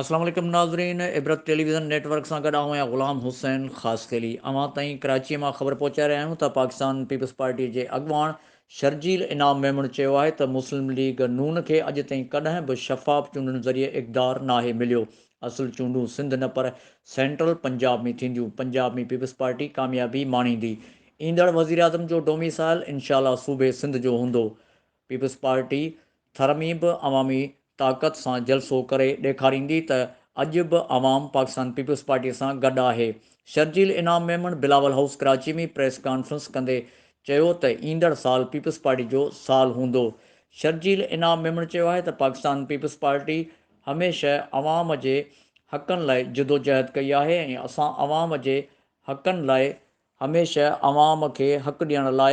السلام عليڪم ناظرين عبرت ٽيليويزن نيٽ ورڪ سان گڏ آئون آهيان غلام حسين خاصخيلي اوهان تائين ڪراچي مان خبر پهچائي رهيا آهيون ته پاڪستان پيپلز پارٽي جي اڳواڻ شرجيل انعام ميمڻ چيو آهي ته مسلم ليگ نون کي اڄ تائين ڪڏهن به شفاف چونڊن ذريعي اقدار ناهي مليو اصل چونڊون سنڌ نه پر سينٽرل پنجاب ۾ ٿينديون پنجاب ۾ پيپلز پارٽي ڪاميابي ماڻيندي ايندڙ وزيراعظم جو ڊوميسائل انشاء الله صوبي سنڌ جو هوندو پيپلز پارٽي ٿر ۾ به عوامي طاقت سان جلسو ڪري ڏيکاريندي ته اڄ به عوام پاڪستان پيپلز پارٽي سان گڏ آهي. Sharjeel Inam Memon Bilawal house Karachi ۾ press conference ڪندي چيو ته ايندڙ سال پيپلز پارٽي جو سال هوندو. شرجيل انعام ميمڻ چيو آهي ته پاڪستان پيپلز پارٽي هميشه عوام جي حقن لاء جدوجهد ڪئي آهي ۽ اسان عوام جي حقن لاء هميشه عوام کي حق ڏيڻ لاء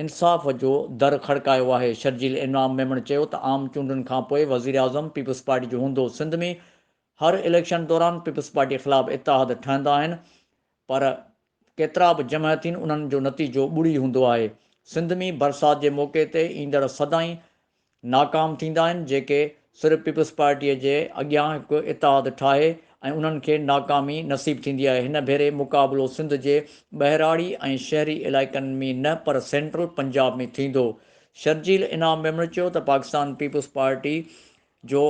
انصاف جو در کڙڪايو آهي. شرجيل انعام ميمڻ چيو ته عام چونڊن کانپوء وزيراعظم پيپلز پارٽي جو هوندو، سنڌ ۾ هر اليڪشن دوران پيپلز پارٽي خلاف اتحاد ٺهندا آهن پر ڪيترا به جمع ٿين انهن جو نتيجو ٻڙي هوندو آهي، سنڌ ۾ برسات جي موقعي تي ايندڙ سدائين ناڪام ٿيندا آهن جيڪي صرف پيپلز پارٽيء جي اڳيان هڪ اتحاد ٺاهي ۽ انهن کي ناڪامي نصيب ٿيندي آهي هن ڀيري مقابلو سنڌ جي ٻهراڙي ۽ شهري علائقن ۾ نه پر سينٽرل پنجاب ۾ ٿيندو شرجيل انعام ميمڻ چيو ته پاڪستان پيپلز پارٽي جو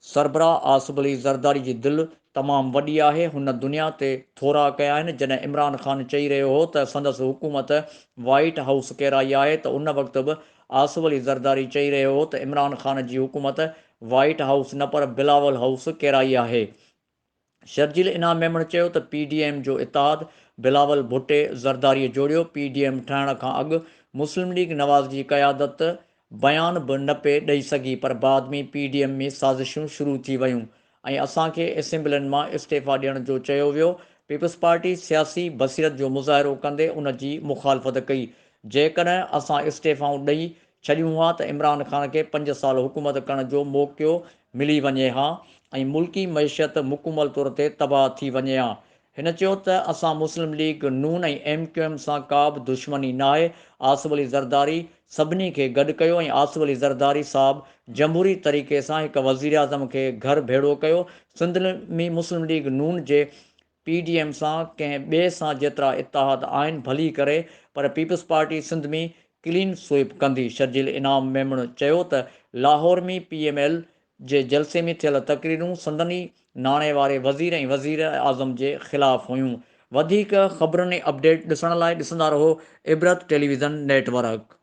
سربراهه آصف علي زرداري جي دل تمام وڏي آهي، هن دنيا تي ٿورا ڪيا آهن، جڏهن عمران خان چئي رهيو هو ته سندس حڪومت وائيٽ هائوس ڪيرائي آهي ته ان وقت به آصف علي زرداري چئي رهيو هو ته عمران خان جي حڪومت وائيٽ هائوس نه پر بلاول هائوس ڪيرائي آهي. شرجيل انعام ميمڻ چيو ته پي ڊي ايم جو اتحاد بلاول ڀٽي زرداريء جوڙيو، پي ڊي ايم ٺهڻ کان اڳ مسلم ليگ نواز جي قيادت بيان به نه پئي ڏئي سگهي پر بعد ۾ پي ڊي ايم ۾ سازشون شروع ٿي ويون ۽ اسان کي اسيمبلين مان استعيفا ڏيڻ جو چيو ويو، پيپلز پارٽي سياسي بصيرت جو مظاهرو ڪندي ان جي مخالفت ڪئي، جيڪڏهن اسان استعيفائون ڏئي ڇڏيون ها ته عمران خان کي پنج سال حڪومت ڪرڻ جو موقعو ملي وڃي ها ۽ ملڪي معيشت مڪمل طور تي تباهه ٿي وڃي ها. هن چيو ته اسان مسلم ليگ نون ۽ ايم ڪيو ايم سان ڪا به دشمني ناهي، آصف علي زرداري سڀني کي گڏ ڪيو ۽ آصف علي زرداري صاحب جمهوري طريقي سان هڪ وزيراعظم کي گهر ڀيڙو ڪيو، سنڌ ۾ مسلم ليگ نون جي پي ڊي ايم سان ڪنهن ٻئي سان جيترا اتحاد آهن ڀلي ڪري پر پيپلز پارٽي سنڌ ۾ ڪلين سوئپ ڪندي. شرجيل انعام ميمڻ چيو ته لاهور ۾ پي ايم ايل جي جلسي ۾ ٿيل تقريرون سندن ئي ناڻي واري وزير ۽ وزيراعظم جي خلاف هيون. وڌيڪ خبرن ۽ اپڊيٽ ڏسڻ لاء ڏسندا رهو عبرت ٽيليويزن نيٽ ورڪ.